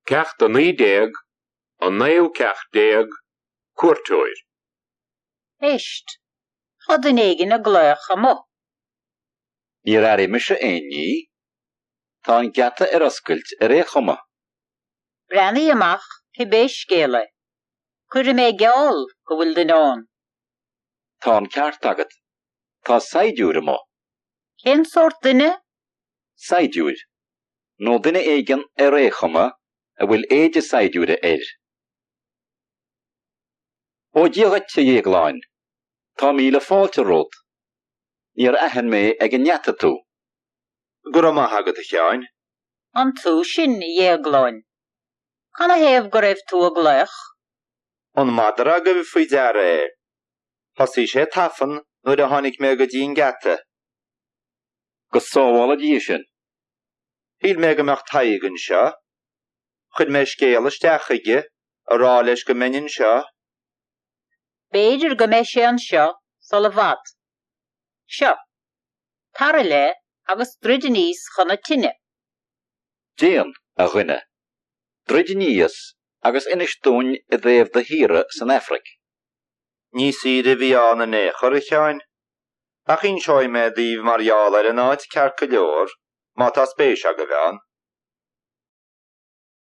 Ceacht 19, An Naoú Ceacht Déag, Cuairteoir. Éist, tá duine éigin ag glaoch amuigh. Níor airigh mise aon ní. Tá an geata ar oscailt ar aon chuma. Breathnaigh amach cibé scéal é. Cuirfidh mé geall go bhfuil duine ann. Tá an ceart agat. Tá saighdiúir amuigh. Cén sórt duine? Saighdiúir. Nó duine éigin ar aon chuma a bhfuil éide saighdiúra air. Ó Dia dhuit, a Dhéagláin. Tá míle fáilte romhat. Níor aithin mé ag an ngeata tú. Go raibh maith agat, a Sheáin. An tú sin, a Dhéagláin? Canathaobh go raibh tú ag glaoch? An madra agaibh faoi deara é. Thosaigh sé ag tafann nuair a tháinig mé go dtí an geata. Go sábhála Dia sinn. Shíl mé go mbeadh Tadhg anseo. Chuir mé scéal isteach chuige, a rá leis go mbeinn anseo. B'fhéidir go mbeidh sé anseo sul i bhfad. Seo. Tar i leith agus druid aníos chun na tine. Déan, a dhuine. Druid aníos agus inis dúinn i dtaobh do shaoire san Afraic. Ní saoire a bhí ann in aon chor, a Sheáin. Ach inseoidh mé daoibh mar gheall ar an áit ceart go leor, má tá spéis agaibh ann.